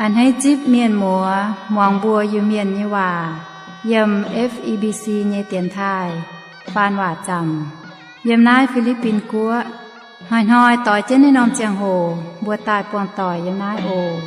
A'hneiv zipv mienh muoz muangx mbuo Iu-Mienh nyei waac yiem F E B C nyei dienx taaih faan waac zaamc yiem naaiv Fi^li^bin Guoqv. Hnoi-hnoi doix jienv naaiv norm ziangh hoc mbuo daaih buangh doic yiem naaiv oc.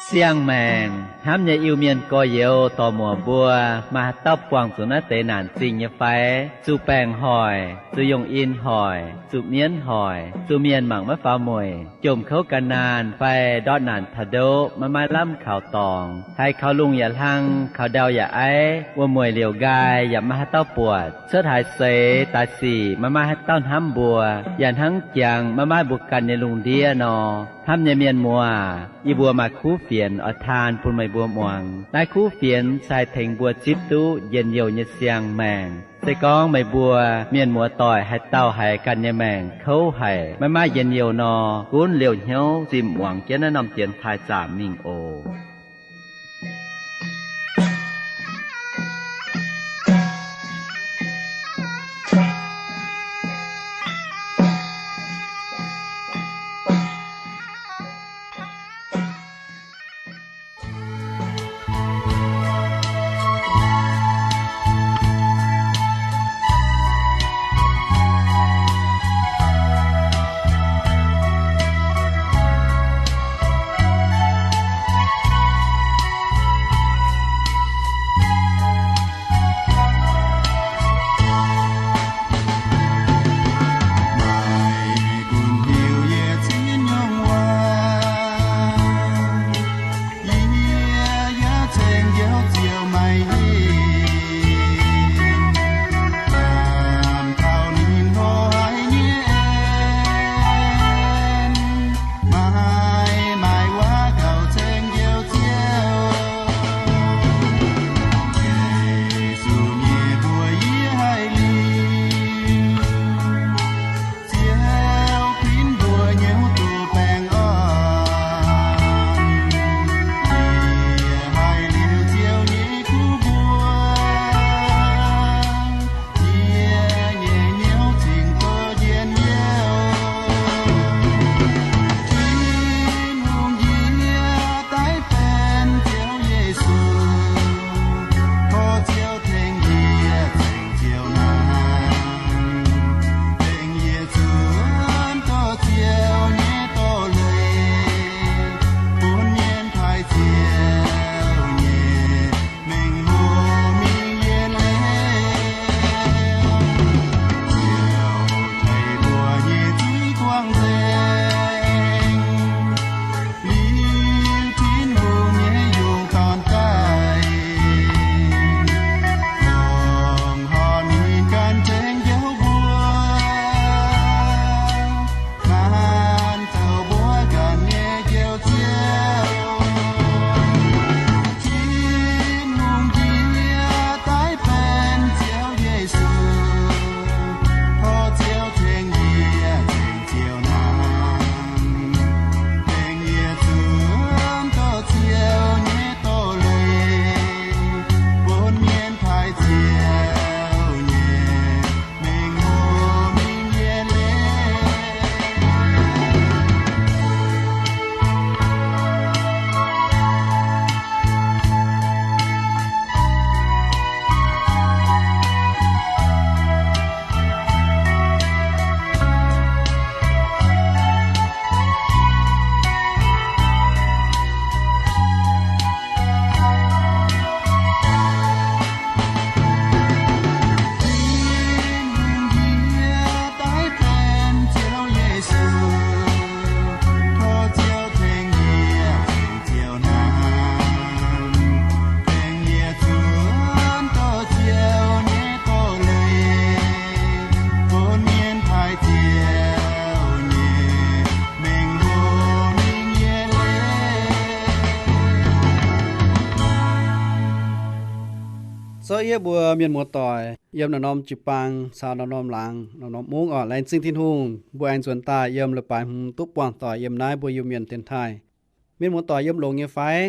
Siang-maengc hnamv nyei Iu-Mienh gorx-youz dorc-muoc mbuo, maaih haaix dauh buangh zuqc naaiv deix naanc zingh nyei fai? Zuqc baengc hoic, zuqc yungh in hoic, zuqc mienv hoic, zuqc mienh mangc maiv faaux mueic, jomc kouv ga'naanh fai ndortv naanc taux ndoqv maiv maaih lamh kaux dorngx, haiz kaux lungh yaac hlang, kaux ndau yaac aiv, wuom-mueic liouc nqaai yaac maiv maaih haaix dauh buatc, cuotv haaix seix daaih sic maiv maaih haaix dauh hnamv mbuo, yaac hnangv jangx maiv maaih mbuo ganh nyei lungh ndiev nor. Hnamv nyei mienh muoz, yie mbuo maaih kuv fienx oix taan bun meih mbuo muangx. Naaiv kuv fienx se haih tengx mbuo zipv duqv njien-youh nyei siang-maengc. Se gorngv meih mbuo mienh muoz-doic haaix dauh haiz ganh nyei maengc kouv haic, maiv maaih njien-youh nor, gunv liouh hnyouv zimh muangx jienv naaiv norm dienx taaih zaamc mingh oc. Zorqv yie mbuo mienh muoz-doic yiem naaiv norm jiu-baang caux naaiv norm laangz, naaiv norm mungv orqc, laengz zingh Tin-Hungh mbuo aengx nzuonx daaih yiem leiz-baaix hmz duqv buangh doic yiem naaiv mbuo Iu-Mienh dienx taaih. Mienh muoz-doic yiem longx nyei fai?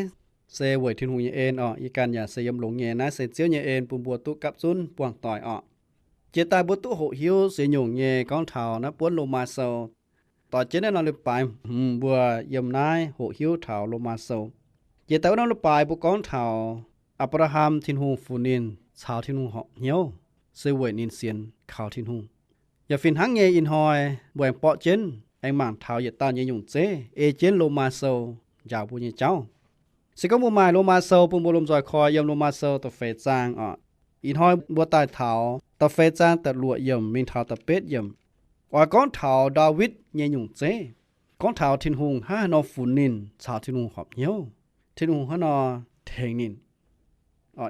Se weic Tin-Hungh nyei en orqc. Yie ganh yaac se yiem longx nyei. Naaiv se Ziouv nyei en bun mbuo duqv gapv zunv buangh doic orqc. Jiex daaih mbuo duqv hoqc hiuv se nyungc nyei gorngv taux naaiv buonv Lomaa Sou. Doix jienv naaiv norm leiz-baaix hmz mbuo yiem naaiv hoqc hiuv taux Lomaa Sou. Jiex daaih wuov norm leiz-baaix mbuo gorngv taux Apc^laa^ham Tin-Hungh funx ninh caux Tin-Hungh horpc hnyouv se weic ninh sienx kaux Tin-Hungh. Yaac fih hnangv nyei ih hnoi mbuo aengx borqv jienv aengx mangc taux yietc dauh nyei nyungc zeiv ei jienv Lomaa Sou njaaux mbuo nyei jauv. Se gorngv mbuo maaih Lomaa Sou bun mbuo lomh nzoih koi yiem Lomaa Sou da'feix zaang oc. Ih hnoi mbuo daaih taux da'feix zaang da'luoqc yiemc mingh taux da'betv yiemc. Oix gorngv taux Ndaawitv nyei nyungc zeiv, gorngv taux Tin-Hungh hnangv haaix nor funx ninh caux Tin-Hungh horpc hnyouv, Tin-Hungh hnangv haaix nor tengx ninh.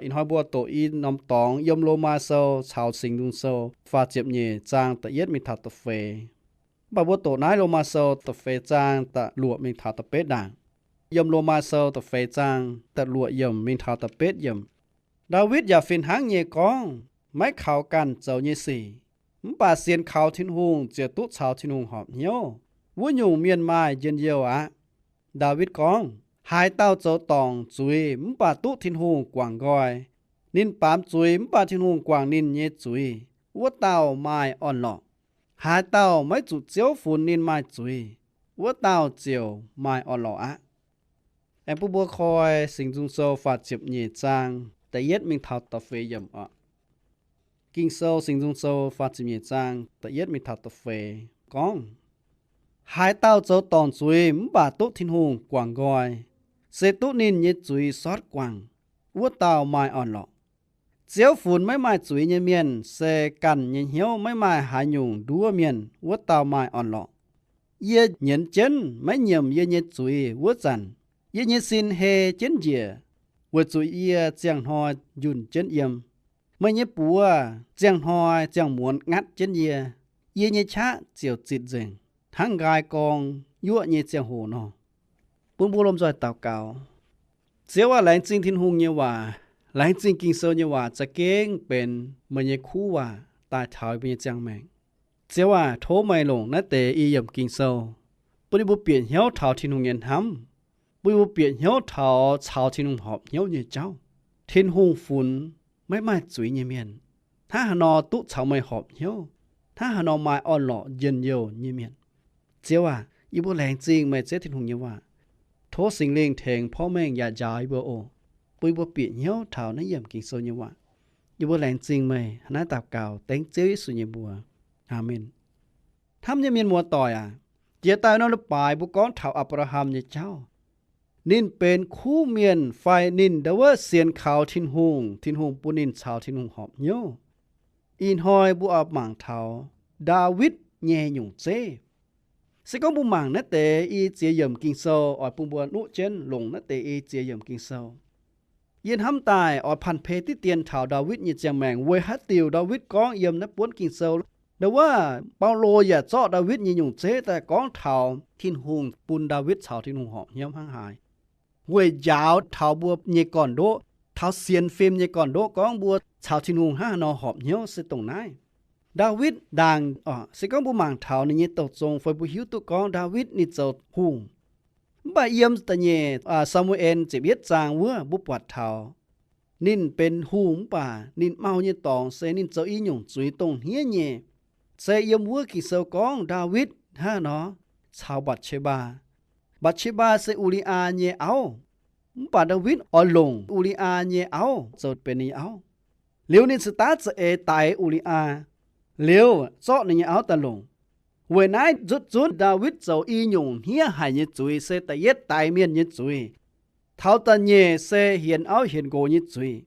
Ih hnoi mbuo doqc i norm dorngx yiem Lomaa Sou caux Singx Nzung Sou faah ziepc nyeic zaang da'yietv mingh taux da'feix. Mv baac mbuo doqc naaiv Lomaa Sou da'feix zaang da'luoqc mingh taux da'betv ndaangc. Yiem Lomaa Sou da'feix zaang da'luoqc yiemc mingh taux da'betv yiemc. Ndaawitv yaac fih hnangv nyei gorngv, maiv kaux ganh zoux nyei sic, mv baac sienx kaux Tin-Hungh ziouc duqv caux Tin-Hungh horpc hnyouv. Wuov nyungc mienh maaih njien-youh aqv. Ndaawitv gorngv, haaix dauh zoux dorngc zuiz mv baac duqv Tin-Hungh guangc nqoi, ninh baamz zuiz mv baac Tin-Hungh guangc ninh nyei zuiz, wuov dauh maaih orn-lorqc. Haaix dauh maiv zuqc Ziouv funx ninh maaih zuiz, wuov dauh ziouc maaih orn-lorqc aqv. Aengx bun mbuo koi Singx Nzung Sou faah ziepc nyeic zaang da'yietv mingh taux da'feix yiemc oc. Ging-Sou Singx Nzung Sou faah ziepc nyeic zaang da'yietv mingh taux da'feix gorngv, haaix dauh zoux dorngc zuiz mv baac duqv Tin-Hungh guangc nqoi, se duqv ninh nyei zuiz sortv guangc, wuov dauh maaih orn-lorqc. Ziouv funx maiv maaih zuiz nyei mienh se ganh nyei hnyouv maiv maaih haaix nyungc nduov mienh, wuov dauh maaih orn-lorqc. Yie nyienz jienv maiv nyiemc yie nyei zuiz wuov zanc, yie nyei sin hei jienv njiec, weic zuqc yie ziangh hnoi njunh jienv yiem. Meih nyei buoz ziangh hnoi ziangh muonz ngatv jienv yie. Yie nyei qaqv ziouc zitc nzengc hnangv nqaai gorng yuoqv nyei ziangh hoc nor. Bun mbuo lomh nzoih daux gaux. Ziouv aac, laengz zingh Tin-Hungh nyei waac, laengz zingh Ging-Sou nyei waac za'gengh benx meih nyei kuv waac daaih taux mbuo nyei ziangh maengc. Ziouv aac, tov meih longc naaiv deix i yiemc Ging-Sou, bun ninh mbuo bieqc hnyouv taux Tin-Hungh nyei hnamv, bun ninh mbuo bieqc hnyouv taux caux Tin-Hungh horpc hnyouv nyei jauv. Tin-Hungh funx maiv maaih zuiz nyei mienh, hnangv haaix nor duqv caux meih horpc hnyouv, hnangv haaix nor maaih orn-lorqc njien-youh nyei mienh. Ziouv aac, yie mbuo laengz zingh meih Ziouv Tin-Hungh nyei waac. Tov Singx Lingh tengx porv mengh yaac njaaux yie mbuo oc, bun yie mbuo bieqc hnyouv taux naaiv yiemc Ging-Sou nyei waac. Yie mbuo laengz zingh meih. Hnangv naaiv daux gaux dengv Ziouv Yesu nyei mbuox. Aamen. Hnamv nyei mienh muoz-doic aac, jiex daaih norm leiz-baaix mbuo gorngv taux Apc^laa^ham nyei jauv. Ninh benx kuv mienh fai ninh ndau wuov sienx kaux Tin-Hungh, Tin-Hungh bun ninh caux Tin-Hungh horpc hnyouv. Ih hnoi mbuo oix mangc taux Ndaawitv nyei nyungc zeiv. Se gorngv mbuo mangc naaiv deix i ziex yiemc Ging-Sou, oix bun mbuo nuqv jienv longc naaiv deix i ziex yiemc Ging-Sou. Yie hnamv daaih oix panh pei diqv dien taux Ndaawitv nyei ziangh maengc weic haaix diuc Ndaawitv gorngv yiem naaiv buonv Ging-Sou. Ndau wuov Baulo yaac zorqv Ndaawitv nyei nyungc zeiv daaih gorngv taux Tin-Hungh bun Ndaawitv caux Tin-Hungh horpc hnyouv hnangv haaix. Weic njaaux taux mbuo nyei gorn-ndoqv, taux sienx fim nyei gorn-ndoqv gorngv mbuo caux Tin-Hungh hnangv haaix nor horpc hnyouv se dongh naaiv. Ndaawitv ndaangc, se gorngv mbuo mangc taux ninh nyei douh zong fai mbuo hiuv duqv gorngv Ndaawitv ninh zoux hungh. Mv baac yiem da'nyeic Saa^mu^en ziepc yietv zaang wuov mbuo buatc taux ninh benx hungh mv baac ninh mau nyei dorngx se ninh zoux i nyungc zuiz dongh hniev nyei. Se yiem wuov Ging-Sou gorngv Ndaawitv hnangv nor caux Mbatc^se^mbaa. Mbatc^se^mbaa se U^li^yaa nyei auv. Mv baac Ndaawitv oix longc U^li^yaa nyei auv zoux benx ninh nyei auv. Liuz ninh cingx daav za'eix daix U^li^yaa, liuz zorqv ninh nyei auv daaih longc. Weic naaiv nzutv zunv Ndaawitv zoux i nyungc hniev haic nyei zuiz se da'yietv daix mienh nyei zuiz. Taux da'nyeic se hienx auv hienx nqox nyei zuiz.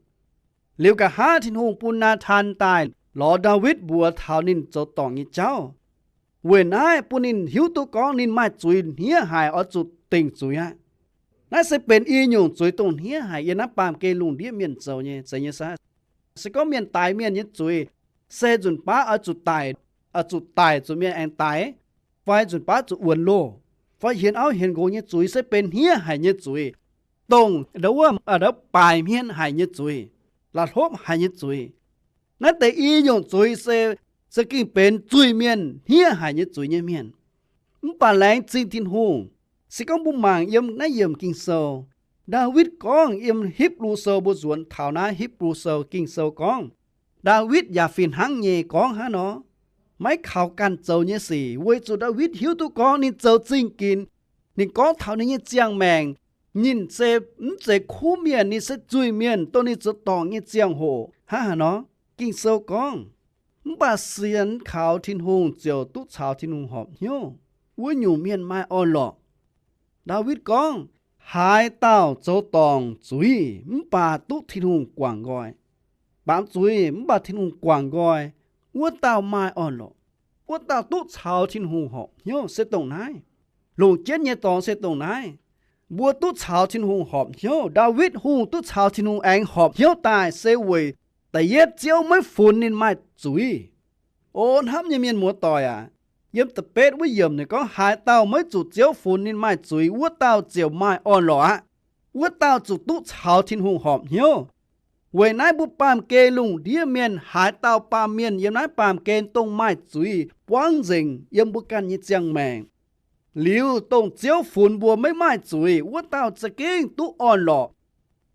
Liuz nqa'haav Tin-Hungh bun Naatan daaih lorz Ndaawitv mbuox taux ninh zoux dorngc nyei jauv. Weic naaiv bun ninh hiuv duqv gorngv ninh maaih zuiz hniev haic oix zuqc dingc zuiz aqv. Naaiv se benx i nyungc zuiz dongh hniev haic yiem naaiv baamh gen lungh ndiev mienh zoux nyei zeiz nyei saah. Se gorngv mienh daix mienh nyei zuiz, se nzunc baav oix zuqc daic, oix zuqc daic zuqc mienh aengx daix, fai nzunc baav zuqc wuonx loh, fai hienx auv hienx nqox nyei zuiz se benx hniev haic nyei zuiz, dongh ndau wuov ndau baaix hmien haic nyei zuiz, la'hlopv haic nyei zuiz. Naaiv deix i nyungc zuiz se za'gengh benx zuiz-mienh hniev haic nyei zuiz nyei mienh. Mv baac laengz zingh Tin-Hungh, se gorngv mbuo mangc yiem naaiv yiemc Ging-Sou, Ndaawitv gorngv yiem Hipv^lu Sou, mbuo nzuonx taux naaiv Hipv^lu Sou Ging-Sou gorngv, Ndaawitv yaac fih hnangv nyei gorngv hnangv nor, maiv kaux ganh zoux nyei sic, weic zuqc Ndaawitv hiuv duqv gorngv ninh zoux zingh ginx. Ninh gorngv taux ninh nyei ziangh maengc, ninh se mv zeiz kuv mienh, ninh se zuiz-mienh, dongh ninh zoux dorngc nyei ziangh hoc hnangv haaix nor. Ging-Sou gorngv, mv baac sienx kaux Tin-Hungh ziouc duqv caux Tin-Hungh horpc hnyouv. Wuov nyungc mienh maaih orn-lorqc. Ndaawitv gorngv, haaix dauh zoux dorngc zuiz mv baac duqv Tin-Hungh guangc nqoi, baamz zuiz mv baac Tin-Hungh guangc nqoi, wuov dauh maaih orn-lorqc. Wuov dauh duqv caux Tin-Hungh horpc hnyouv se dongh naaiv. Longc jienv nyei dorngx se dongh naaiv. Mbuo duqv caux Tin-Hungh horpc hnyouv. Ndaawitv Hungh duqv caux Tin-Hungh aengx horpc hnyouv daaih se weic da'yietv Ziouv maiv funx ninh maaih zuiz. O hnamv nyei mienh muoz-doic aac, yiem da'betv wuov yiemc ninh gorngv, haaix dauh maiv zuqc Ziouv funx ninh maaih zuiz, wuov dauh ziouc maaih orn-lorqc aqv. Wuov dauh zuqc duqv caux Tin-Hungh horpc hnyouv. Weic naaiv mbuo baamh gen lungh ndiev mienh, haaix dauh baamh mienh yiem naaiv baamh gen dongh maaih zuiz buangv nzengc yiem mbuo ganh nyei ziangh maengc, liuz dongh Ziouv funx mbuo maiv maaih zuiz, wuov dauh za'gengh duqv orn-lorqc.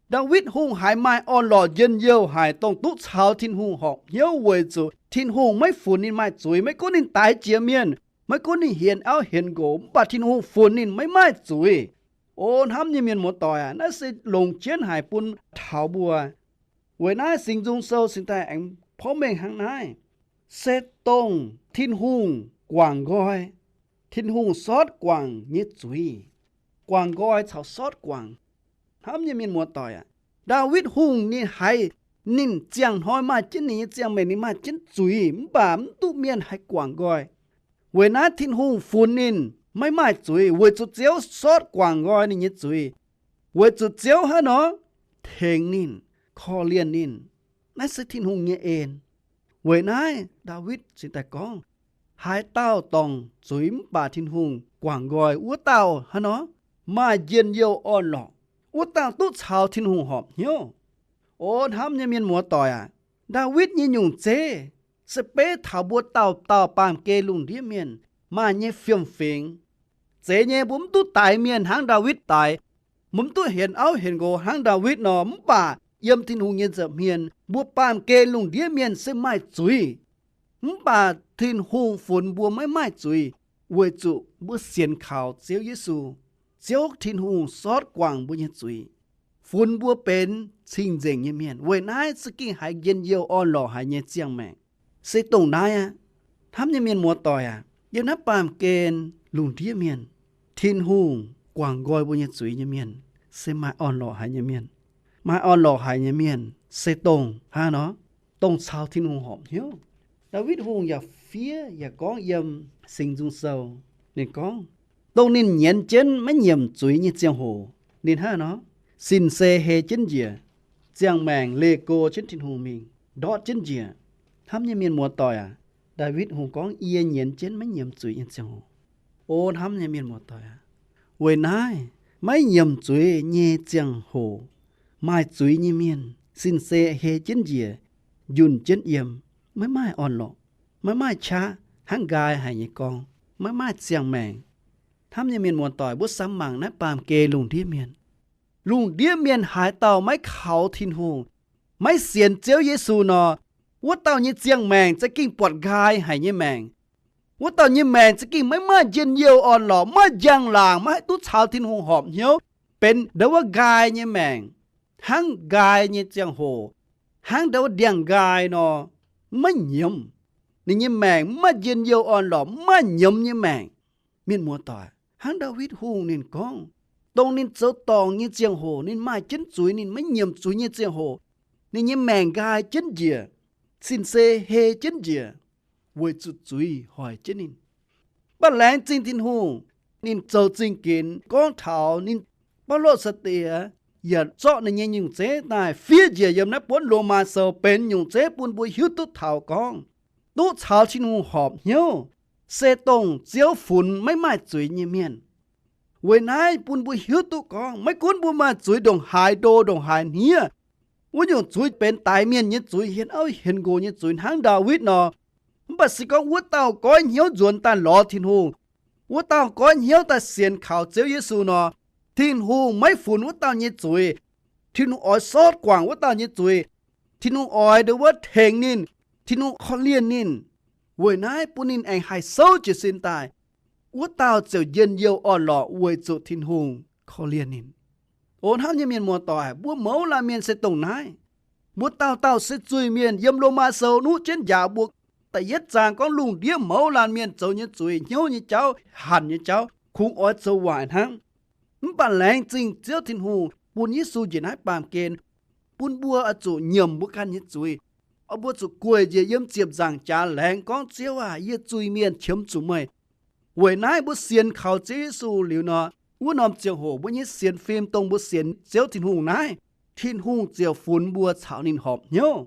Ndaawitv Hungh haiz maaih orn-lorqc njien-youh haic, dongh duqv caux Tin-Hungh horpc hnyouv weic zuqc Tin-Hungh maiv funx ninh maaih zuiz. Maiv gunv ninh daix jiex mienh, maiv gunv ninh hienx auv hienx nqox, mv baac Tin-Hungh funx ninh maiv maaih zuiz. O hnamv nyei mienh muoz-doic aac, naaiv se longc jienv haic bun taux mbuo. Weic naaiv Singx Nzung Sou cingx daaih aengx porv mengh hnangv naaiv, se dongh Tin-Hungh guangc nqoi, Tin-Hungh sortv guangc nyei zuiz. Guangc nqoi caux sortv guangc. Hnamv nyei mienh muoz-doic aac, Ndaawitv Hungh ninh haiz ninh ziangh hnoi maaih jienv ninh nyei ziangh maengc, ninh maaih jienv zuiz, mv baac mv duqv mienh haih guangc nqoi. Weic naaiv Tin-Hungh funx ninh maiv maaih zuiz, weic zuqc Ziouv sortv guangc nqoi ninh nyei zuiz. Weic zuqc Ziouv hnangv nor tengx ninh, korv-lienh ninh. Naaiv se Tin-Hungh nyei en. Weic naaiv Ndaawitv cingx daaih gorngv, haaix dauh dorngc zuiz mv baac Tin-Hungh guangc nqoi, wuov dauh hnangv nor maaih njien-youh orn-lorqc, wuov dauh duqv caux Tin-Hungh horpc hnyouv. O hnamv nyei mienh muoz-doic aac, Ndaawitv nyei nyungc zeiv se beiv taux mbuo dauh dauh baamh gen lungh ndiev mienh maaih nyei fiem-fingx. Zeiz nyei, mbuo mv duqv daix mienh hnangv Ndaawitv daix. Mbuo mv duqv hienx auv hienx nqox hnangv Ndaawitv nor, mv baac yiem Tin-Hungh nyei nza'hmien, mbuo baamh gen lungh ndiev mienh se maaih zuiz. Mv baac Tin-Hungh funx mbuo maiv maaih zuiz, weic zuqc mbuo sienx kaux Ziouv Yesu. Ziouv Tin-Hungh sortv guangc mbuo nyei zuiz, funx mbuo benx cing-nzengc nyei mienh. Weic naaiv za'gengh haiz njien-youh orn-lorqc haic nyei ziangh maengc se dongh naaiv aqv. Hnamv nyei mienh muoz-doic aac, yiem naaiv baamh gen lungh ndiev mienh, Tin-Hungh guangc nqoi mbuo nyei zuiz nyei mienh se maaih orn-lorqc haic nyei mienh. Maaih orn-lorqc haic nyei mienh se dongh hnangv nor, dongh caux Tin-Hungh horpc hnyouv. Ndaawitv Hungh yaac fiev yaac gorngv yiem Singx Nzung Sou, ninh gorngv, dongh ninh nyienz jienv maiv nyiemc zuiz nyei ziangh hoc, ninh hnangv nor, sin-sei hei jienv njiec, ziangh maengc leih go jienv Tin-Hungh mingh, ndortv jienv njiec. Hnamv nyei mienh muoz-doic aac, Ndaawitv Hungh gorngv, yie nyienz jienv maiv nyiemc zuiz nyei ziangh hoc. O hnamv nyei mienh muoz-doic aac, weic naaiv maiv nyiemc zuiz nyei ziangh hoc, maaih zuiz nyei mienh sin-sei hei jienv njiec, njunh jienv yiem, maiv maaih orn-lorqc, maiv maaih qaqv, hnangv nqaai haic nyei gorngv, maiv maaih ziangh maengc. Hnamv nyei mienh muoz-doic, mbuo samx mangc naaiv baamh gen lungh ndiev mienh. Lungh ndiev mienh haaix dauh maiv kaux Tin-Hungh, maiv sienx Ziouv Yesu nor, wuov dauh nyei ziangh maengc za'gengh buatc nqaai haic nyei maengc. Wuov dauh nyei maengc za'gengh maiv maaih njien-youh orn-lorqc, maiv maaih njang-laangc, maiv haih duqv caux Tin-Hungh horpc hnyouv, benx ndau wuov nqaai nyei maengc, hnangv nqaai nyei ziangh hoc, hnangv ndau wuov ndiangx-nqaai nor, maiv nyiemz. Ninh nyei maengc maiv maaih njien-youh orn-lorqc, maiv maaih nyiemz nyei maengc. Mienh muoz-doic, hnangv Ndaawitv Hungh ninh gorngv, dongh ninh zoux dorngc nyei ziangh hoc, ninh maaih jienv zuiz, ninh maiv nyiemc zuiz nyei ziangh hoc, ninh nyei maengc nqaai jienv njiec, sin-sei hei jienv njiec, weic zuqc zuiz hoic jienv ninh. Mv baac laengz zingh Tin-Hungh, ninh zoux zingh ginx gorngv taux ninh, Baulo sai-diex yaac zorqv ninh nyei nyungc zeiv daaih fiev njiec yiem naaiv buonv Lomaa Sou benx nyungc zeiv bun mbuo hiuv duqv taux gorngv, duqv caux Tin-Hungh horpc hnyouv se dongh Ziouv funx maiv maaih zuiz nyei mienh. Weic naaiv bun mbuo hiuv duqv gorngv maiv gunv mbuo maaih zuiz ndongc haaix ndo ndongc haaix hniev, wuov nyungc zuiz benx daix mienh nyei zuiz, hienx auv hienx nqox nyei zuiz hnangv Ndaawitv nor, mv baac se gorngv wuov dauh goiv hnyouv nzuonx daaih lorz Tin-Hungh, wuov dauh goiv hnyouv daaih sienx kaux Ziouv Yesu nor, Tin-Hungh maiv funx wuov dauh nyei zuiz. Tin-Hungh oix sortv guangc wuov dauh nyei zuiz. Tin-Hungh oix ndongc wuov tengx ninh. Tin-Hungh korv-lienh ninh. Weic naaiv bun ninh aengx haih souv jiez sin daaih. Wuov dauh ziouc njien-youh orn-lorqc weic zuqc Tin-Hungh korv-lienh ninh. O hnamv nyei mienh muoz-doic, mbuo mouz laanh mienh se dongh naaiv. Mbuo dauh dauh se zuiz-mienh. Yiem Lomaa Sou nuqv jienv njaaux mbuo da'yietv zaang gorngv lungh ndiev mouz laanh mienh zoux nyei zuiz, hnyouv nyei jauv, hanc nyei jauv, kungx oix zoux waaic hnangv. Mv baac laengz zingh Ziouv Tin-Hungh bun Yesu njiec naaiv baamh gen, bun mbuo oix zuqc nyiemc mbuo ganh nyei zuiz. Oix mbuo zuqc gueic njiec yiem ziepc nzaangc jaax laengz gorngv, Ziouv aah! Yie zuiz-mienh, qiemx zuqc meih. Weic naaiv mbuo sienx kaux Ziouv Yesu liuz nor, wuov norm ziangh hoc mbuo nyei sienx fim, dongh mbuo sienx Ziouv Tin-Hungh naaiv, Tin-Hungh ziouc funx mbuo caux ninh horpc hnyouv.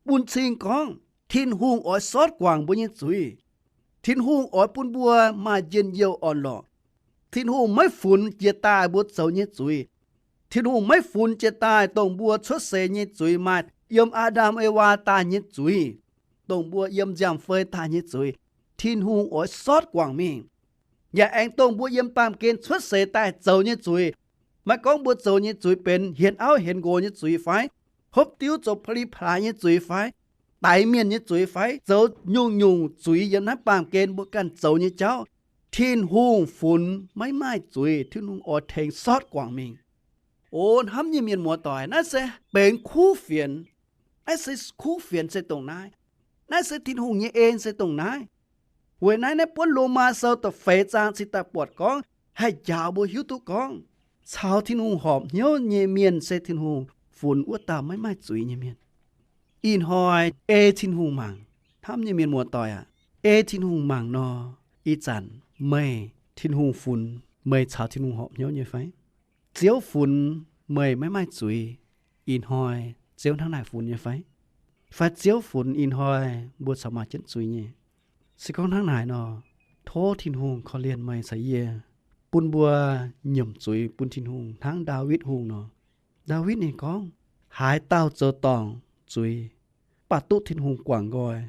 Bun cing gorngv Tin-Hungh oix sortv guangc mbuo nyei zuiz. Tin-Hungh oix bun mbuo maaih njien-youh orn-lorqc. Tin-Hungh maiv funx jiex daaih mbuo zoux nyei zuiz. Tin-Hungh maiv funx jiex daaih dongh mbuo cuotv seix nyei zuiz, maaih yiem Aa^ndam Ewaa daaih nyei zuiz, dongh mbuo yiem nziaamv-fei daaih nyei zuiz. Tin-Hungh oix sortv guangc mingh. Yaac aengx dongh mbuo yiem baamh gen cuotv seix daaih zoux nyei zuiz, maiv gorngv mbuo zoux nyei zuiz benx hienx auv hienx nqox nyei zuiz fai, hopv diuv zoux pa'li plaaix nyei zuiz fai, daix mienh nyei zuiz fai, zoux nyungc-nyungc zuiz yiem naaiv baamh gen mbuo ganh zoux nyei jauv, Tin-Hungh funx maiv maaih zuiz. Tin-Hungh oix tengx sortv guangc mingh. O hnamv nyei mienh muoz-doic, naaiv se benx kuv fienx. Naaiv se kuv fienx se dongh naaiv. Naaiv se Tin-Hungh nyei en se dongh naaiv. Weic naaiv, naaiv buonv Lomaa Sou da'feix zaang cingx daaih buatc gorngv, haih njaaux mbuo hiuv duqv gorngv caux Tin-Hungh horpc hnyouv nyei mienh se Tin-Hungh funx wuov dauh maiv maaih zuiz nyei mienh. Ih hnoi ei Tin-Hungh mangc, hnamv nyei mienh muoz-doic aac, ei Tin-Hungh mangc nor, ih zanc meih Tin-Hungh funx meih caux Tin-Hungh horpc hnyouv nyei fai? Ziouv funx meih maiv maaih zuiz, ih hnoi Ziouv hnangv naaic funx nyei fai? Fai Ziouv funx ih hnoi mbuo corc maaih jienv zuiz nyei? Se gorngv hnangv naaic nor, tov Tin-Hungh korv-lienh meih caux yie, bun mbuo nyiemc zuiz bun Tin-Hungh hnangv Ndaawitv Hungh nor. Ndaawitv ninh gorngv, haaix dauh zoux dorngc zuiz, mv baac duqv Tin-Hungh guangc nqoi,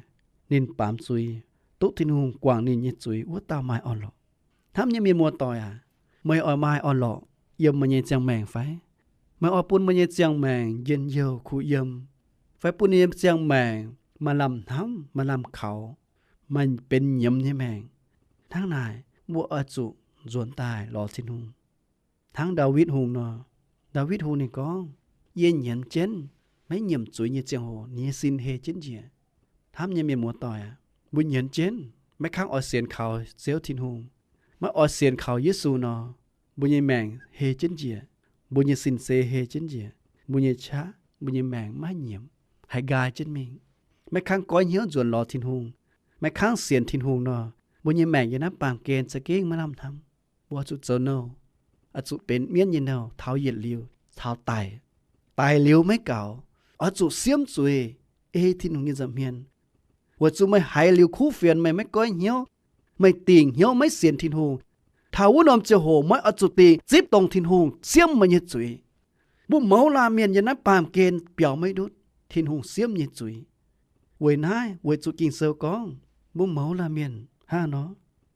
ninh baamz zuiz. Duqv Tin-Hungh guangc ninh nyei zuiz wuov dauh maaih orn-lorqc. Hnamv nyei mienh muoz-doic aac, meih oix maaih orn-lorqc yiem meih nyei ziangh maengc fai? Meih oix bun meih nyei ziangh maengc njien-youh kuh yiem, fai bun nyei ziangh maengc maaih lamh hnamv, maaih lamh kaux, maaih benx nyiemz nyei maengc? Hnangv naaic, mbuo oix zuqc nzuonx daaih lorz Tin-Hungh. Hnangv Ndaawitv Hungh nor, Ndaawitv Hungh ninh gorngv, yie nyienz jienv maiv nyiemc zuiz nyei ziangh hoc, ninh nyei sin hei jienv njiec. Hnamv nyei mienh muoz-doic aac, mbuo nyienz jienv maiv kangv oix sienx kaux Ziouv Tin-Hungh, maiv oix sienx kaux Yesu nor, mbuo nyei maengc hei jienv njiec, mbuo nyei sin se hei jienv njiec, mbuo nyei qaqv, mbuo nyei maengc maiv nyiemc, haiz nqaai jienv mingh. Maiv kangv goiv hnyouv nzuonx lorz Tin-Hungh, maiv kangv sienx Tin-Hungh nor, mbuo nyei maengc yiem naaiv baamh gen za'gengh maiv lamh hnamv. Mbuo oix zuqc zoux nouh, oix zuqc benx mienv nyei nouh taux yietc liuz taux daic. Daic liuz maiv gaux, oix zuqc siemv zuiz, ei Tin-Hungh nyei nza'hmien. Weic zuqc meih haiz liuz kuv fienx meih maiv goiv hnyouv, meih dingc hnyouv maiv sienx Tin-Hungh, taux wuov norm ziangh hoc meih oix zuqc dingc zipv dongh Tin-Hungh siemv meih nyei zuiz. Mbuo mouz laanh mienh yiem naaiv baamh gen biaux maiv ndutv Tin-Hungh siemv nyei zuiz. Weic naaiv, weic zuqc Ging-Sou gorngv mbuo mouz laanh mienh hnangv nor,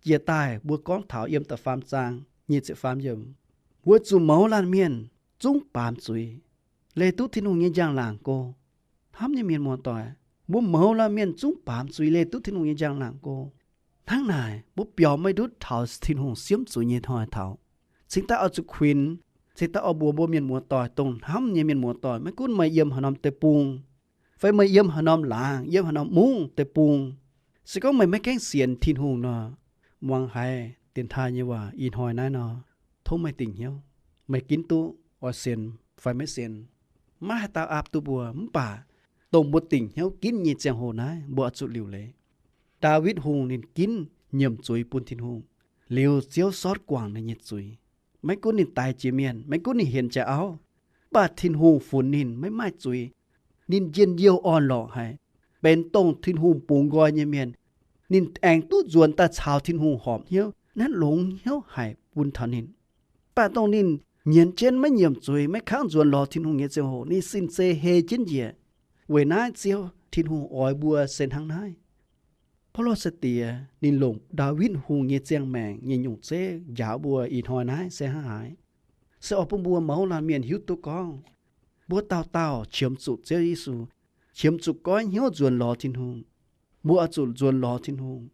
jiex daaih mbuo gorngv taux yiem da'faam zaang nyic ziepc faam yiemc, weic zuqc mouz laanh mienh zungv baamz zuiz, leih duqv Tin-Hungh nyei njang-laangc go. Hnamv nyei mienh muoz-doic, mbuo mouz laanh mienh zungv baamz zuiz leih duqv Tin-Hungh nyei njang-laangc go. Hnangv naaic, mbuo biaux maiv ndutv taux Tin-Hungh siemv zuiz nyei hnoi taux. Cingx daaih oix zuqc kuinx, cingx daaih oix mbuox mbuo mienh muoz-doic, dongh hnamv nyei mienh muoz-doic, maiv gunv meih yiem haaix norm deic-bung, fai meih yiem haaix norm laangz, yiem haaix norm mungv deic-bung, se gorngv meih maiv gaengh sienx Tin-Hungh nor, muangx haiz dienx taaih nyei waac ih hnoi naaiv nor, tov meih dingc hnyouv. Meih ginv duqv oix sienx fai maiv sienx, maiv haaix dauh aapv duqv mbuo. Mv baac dongh mbuo dingc hnyouv ginv nyei ziangh hoc naaiv, mbuo oix zuqc liuc leiz. Ndaawitv Hungh ninh ginv nyiemc zuiz bun Tin-Hungh, liuz Ziouv sortv guangc ninh nyei zuiz. Maiv gunv ninh daix jiex mienh, maiv gunv ninh hienx jaax auv, mv baac Tin-Hungh funx ninh maiv maaih zuiz. Ninh njien-youh orn-lorqc haic, benx dongh Tin-Hungh bungx nqoi nyei mienh. Ninh aengx duqv nzuonx daaih caux Tin-Hungh horpc hnyouv, naaiv longx hnyouv haic bun taux ninh. Mv baac dongh ninh nyienz jienv maiv nyiemc zuiz, maiv kangv nzuonx lorz Tin-Hungh nyei ziangh hoc, ninh sin se hei jienv njiec. Weic naaiv Ziouv Tin-Hungh oix mbuo se hnangv naaiv. Baulo sai-diex ninh longc Ndaawitv Hungh nyei ziangh maengc nyei nyungc zeiv njaaux mbuo ih hnoi naaiv se hnangv haaix? Se oix bun mbuo mouz laanh mienh hiuv duqv gorngv, mbuo dauh dauh qiemx zuqc Ziouv Yesu. qiemx zuqc goiv hnyouv nzuonx lorz Tin-Hungh. Mbuo oix zuqc nzuonx lorz Tin-Hungh.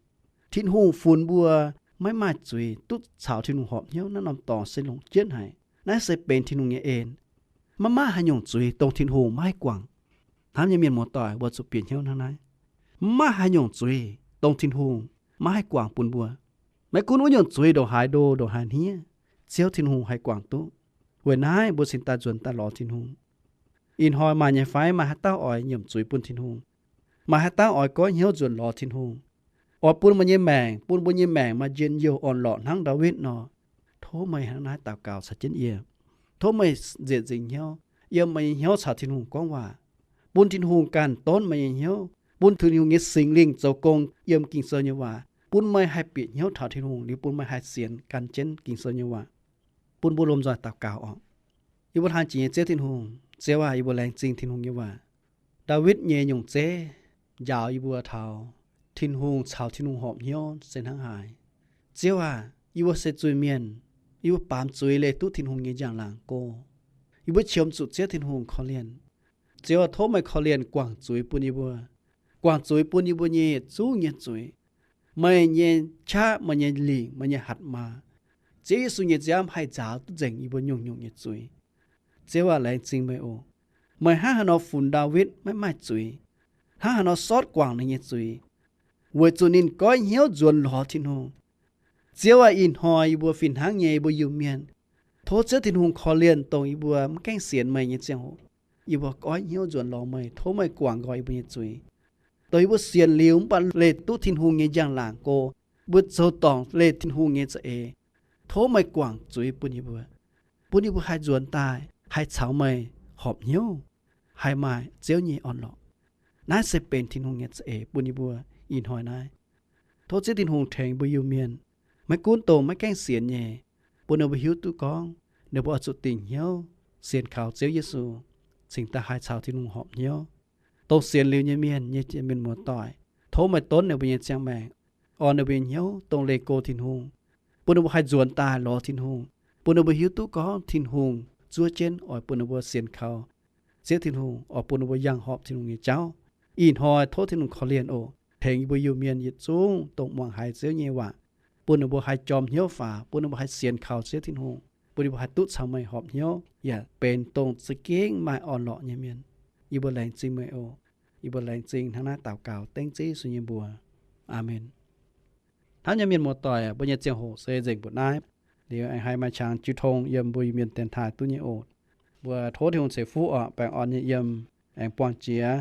Tin-Hungh funx mbuo maiv maaih zuiz, duqv caux Tin-Hungh horpc hnyouv, naaiv norm dorngx se longc jienv haic. Naaiv se benx Tin-Hungh nyei en. Maiv maaih haaix nyungc zuiz dongh Tin-Hungh maiv haih guangc. Hnamv nyei mienh muoz-doic, mbuo zuqc bieqc hnyouv hnangv naaiv. Maiv maaih haaix nyungc zuiz dongh Tin-Hungh maiv haih guangc bun mbuo. Maiv gunv wuov nyungc zuiz ndongc haaix ndo, ndongc haaix hniev, Ziouv Tin-Hungh haih guangc duqv. Weic naaiv mbuo cingx daaih nzuonx daaih lorz Tin-Hungh. Ih hnoi maaih nyei fai maaih haaix dauh oix nyiemc zuiz bun Tin-Hungh? Maaih haaix dauh oix goiv hnyouv nzuonx lorz Tin-Hungh, oix bun meih nyei maengc, bun mbuo nyei maengc maaih njien-youh orn-lorqc hnangv Ndaawitv nor? Tov meih hnangv naaiv daux gaux caux jienv yie. Tov meih nzieqc nzingc hnyouv, yiem meih nyei hnyouv caux Tin-Hungh gorngv waac. Bun Tin-Hungh ganh donv meih nyei hnyouv, bun Tin-Hungh nyei Singx Lingh zoux gong yiem Ging-Sou nyei waac, bun meih haih bieqc hnyouv taux Tin-Hungh, liuz bun meih haih sienx gan jienv Ging-Sou nyei waac. Bun mbuo lomh nzoih daux gaux oc. Yie mbuo hnamv jiex nyei Ziouv Tin-Hungh, Ziouv aac, yie mbuo laengz zingh Tin-Hungh nyei waac. Ndaawitv nyei nyungc zeiv njaaux yie mbuo taux Tin-Hungh caux Tin-Hungh horpc hnyouv se hnangv haaix. Ziouv aac, yie mbuo se zuiz-mienh. Yie mbuo baamz zuiz leih duqv Tin-Hungh nyei njang-laangc go. Yie mbuo qiemx zuqc Ziouv Tin-Hungh korv-lienh. Ziouv aac, tov meih korv-lienh guangc zuiz bun yie mbuo, guangc zuiz bun yie mbuo nyei yietc zungv nyei zuiz. Meih nyei qaqv, meih nyei lingc, meih nyei hatc maaz, Ziouv Yesu nyei nziaamv haih nzaaux duqv nzengc yie mbuo nyungc-nyungc nyei zuiz. Ziouv aac, laengz zingh meih oc. Meih hnangv haaix nor funx Ndaawitv maiv maaih zuiz, hnangv haaix nor sortv guangc ninh nyei zuiz, weic zuqc ninh goiv hnyouv nzuonx lorz Tin-Hungh. Ziouv aac, ih hnoi yie mbuo fih hnangv nyei, yie mbuo Iu-Mienh, tov Ziouv Tin-Hungh korv-lienh dongh yie mbuo maiv gaengh sienx meih nyei ziangh hoc, yie mbuo goiv hnyouv nzuonx lorz meih, tov meih guangc nqoi yie mbuo nyei zuiz. Dongh yie mbuo sienx liuz mv baac leih duqv Tin-Hungh nyei njang-laangc go, mbuo zoux dorngc leih Tin-Hungh nyei za'eix, tov meih guangc zuiz bun yie mbuo, bun yie mbuo haih nzuonx daaih haih caux meih horpc hnyouv, haih maaih Ziouv nyei orn-lorqc. Naaiv se benx Tin-Hungh nyei za'eix bun yie mbuo ih hnoi naaiv. Tov Ziouv Tin-Hungh tengx mbuo Iu-Mienh, maiv gunv dongh maiv gaengh sienx nyei, bun ninh mbuo hiuv duqv gorngv ninh mbuo oix zuqc dingc hnyouv sienx kaux Ziouv Yesu, cingx daaih haih caux Tin-Hungh horpc hnyouv. Dongh sienx liuz nyei mienh nyei mienh muoz-doic, tov meih donv ninh mbuo nyei ziangh maengc, orn ninh mbuo nyei hnyouv dongh leih go Tin-Hungh, bun ninh mbuo haih nzuonx daaih lorz Tin-Hungh, bun ninh mbuo hiuv duqv gorngv Tin-Hungh zuov jienv oix bun ninh mbuo sienx kaux Ziouv Tin-Hungh, oix bun ninh mbuo yangh horpc Tin-Hungh nyei jauv. Ih hnoi tov Tin-Hungh korv-lienh oc, tengx yie mbuo Iu-Mienh yietc zungv dongh muangx haiz Ziouv nyei waac, bun ninh mbuo haih jorm hnyouv faaux, bun ninh mbuo haih sienx kaux Ziouv Tin-Hungh, bun ninh mbuo haih duqv caux meih horpc hnyouv yaac benx dongh za'gengh maaih orn-lorqc nyei mienh. Yie mbuo laengz zingh meih oc. Yie mbuo laengz zingh hnangv naaiv daux gaux dengv Ziouv Yesu nyei mbuox. Aamen. Hnamv nyei mienh muoz-doic, mbuo nyei ziangh hoc se nzengc mbuoqc naaiv. Liuz aengx haih maaih qangx jiu tong yiem mbuo Iu-Mienh dienx taaih duqv nyei oc. Mbuo tov Tin-Hungh ceix fuqv oc, baengh orn nyei yiem, aengx buangh jiex.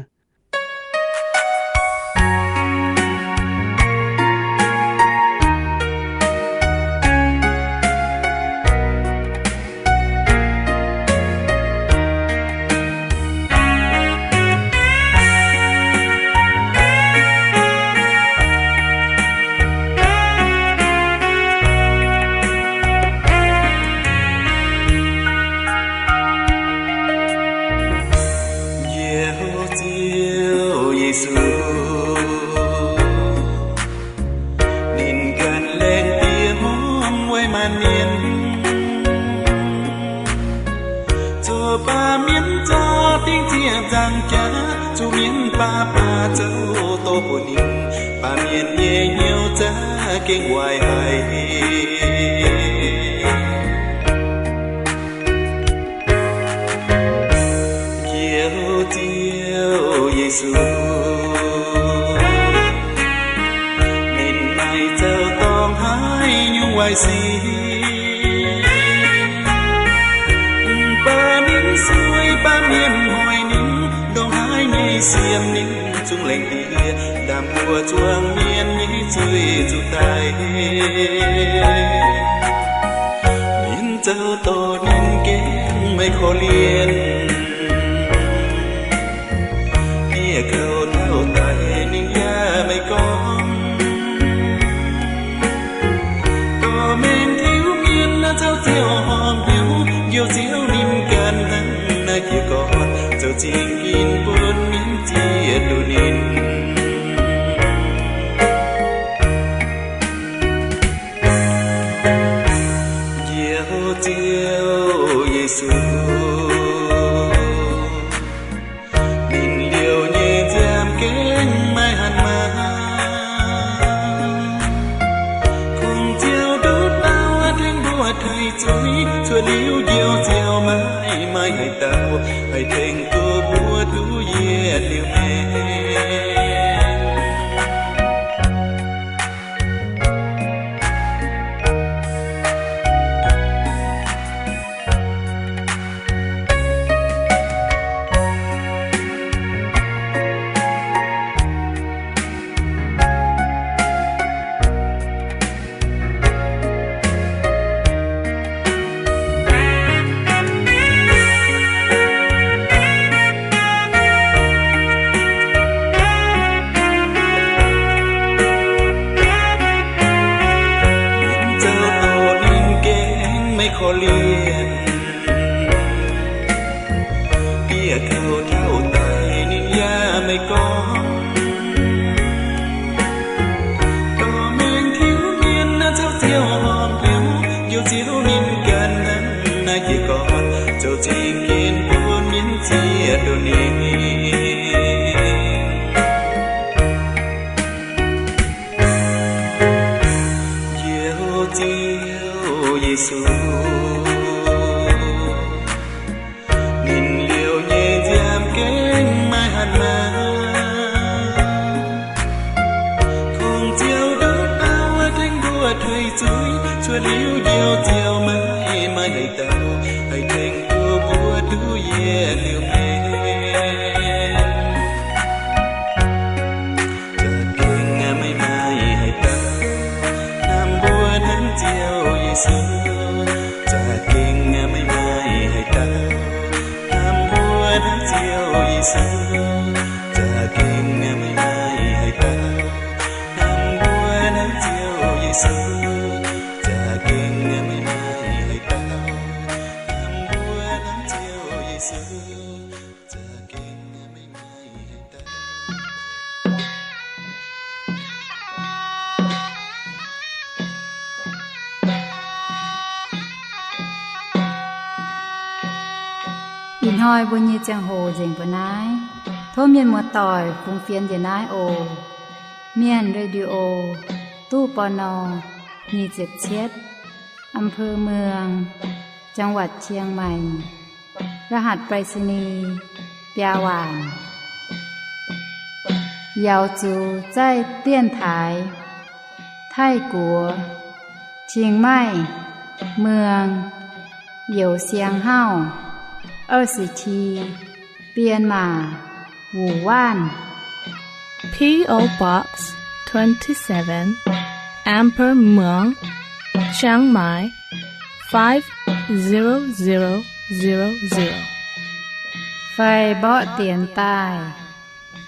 Njoux Ziouv Yesu, ninh ganh laengz diex hmuangv weic maanc mienh. Zoux baamh mienh zorqv dingc ziec nzangc jaax, zuqc mienh baav baav zoux doz bun ninh, baamh mienh nyei hnyouv za'gengh waaic haic. Njoux Ziouv Yesu, ninh maaih zoux dorngc haaix nyungc waaic sic, mv baac ninh sueih baamh mienh hoic ninh, ndongc haaix nyei siemv ninh zungv laengz diex, ndaam mbuo zuangx mienh nyei zuiz zuqc daic. Mienh zoux doz ninh gengh maiv korv-lienh, dieh kouv ndau daic ninh yaac maiv gorngv. Dorh mengh tiuv mienh zoux ziouc horpc hnyouv, Njoux Ziouv ninh ganh hnangv naaiv jiez gorn, zoux zingh ginv bun mienh ziex duqv ninh. Njoux Ziouv Yesu, ninh liouh nyei zuiz, cuotv liuz njoux ziouc maiv maaih haaix dauh haih tengx duqv mbuo duqv yietc liuz maengc. Zoux doqc ninh gengh maiv korv-lienh. Bieqc kouv taux daic ninh yaac maiv gorngv. Dorh mengh tiuv mienh naaiv zoux ziouc horpc hnyouv, njoux ziouc ninh ganh hnangv naaiv jiez gorn, zoux zingh ginv bun mienh ziex nduqc ninh. Njoux ziouc Yesu, ninh liouc nyei nziaamv gengh maiv hatc maaz. Kungx ziouc ndutv ndau tengx mbuo tuix zuiz, cuotv liuz njoux ziouc maiv maaih haaix dauh haih tengx duqv mbuo duqv yietc liuz maengc. Za'gengh maiv maaih haaix dauh hnamv mbuo hnangv Ziouv Yesu. Za'gengh maiv maaih haaix dauh hnamv mbuo hnangv Ziouv Yesu. Za'gengh maiv maaih haaix dauh hnamv mbuo hnangv Ziouv Yesu. Za'gengh maiv maaih haaix dauh hnamv mbuo hnangv Ziouv Yesu. Za'gengh maiv maaih haaix dauh. Ih hnoi mbuo nyei ziangh hoc nzengc mbuo naaiv. Tov mienh muoz-doic fungx fienx njiec naaiv oc. Mienh Radio, ตู้ ปณ. nyic ziepc cietv, อำเภอเมือง จังหวัดเชียงใหม่ รหัสไปรษณีย์ biaa waanc. Yaux zuqc zaih dienx taaix Taiv-Guoqv, Chiang Mai, Muang, Youz Siang Hauv, 二十七, Myanmar, Wuhan. P O Box twenty-seven, Amber Muang, Chiang Mai, five zero zero zero zero. Fai mborqv dienx daaih,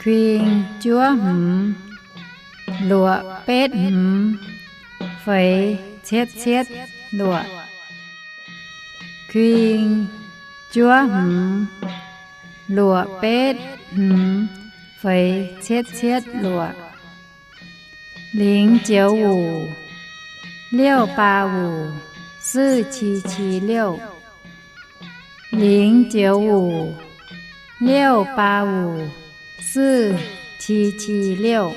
kuing juov hmz, luoqc betv hmz, feix cietv cietv luoqc. Kuing juov hmz, luoqc betv hmz, feix cietv cietv luoqc. 零九五, 六八五, 四七七六. 零九五, 六八五, 四七七六.